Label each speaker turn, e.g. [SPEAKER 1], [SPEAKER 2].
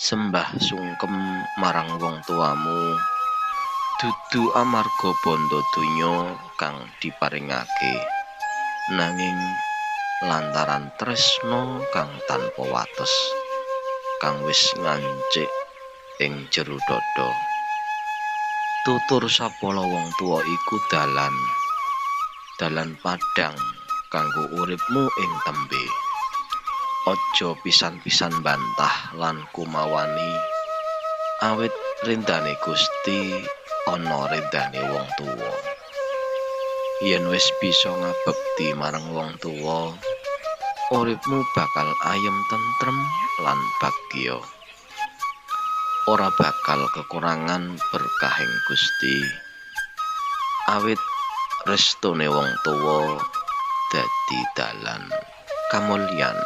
[SPEAKER 1] Sembah sungkem marang wong tuamu dudu amarga bondo donya kang diparingake, nanging lantaran tresna kang tanpa wates kang wis ngancik ing jero dada. Tutur sapala wong tuwa iku dalan, dalan padhang kanggo uripmu ing tembe. Aja pisan-pisan bantah lan kumawani, awit rindane Gusti ana rindane wong tuwa. Yen wis bisa ngabekti marang wong tuwa, uripmu bakal ayem tentrem lan bagya. Ora bakal kekurangan berkahing Gusti, awit restune wong tuwa dadi dalan kamulyan.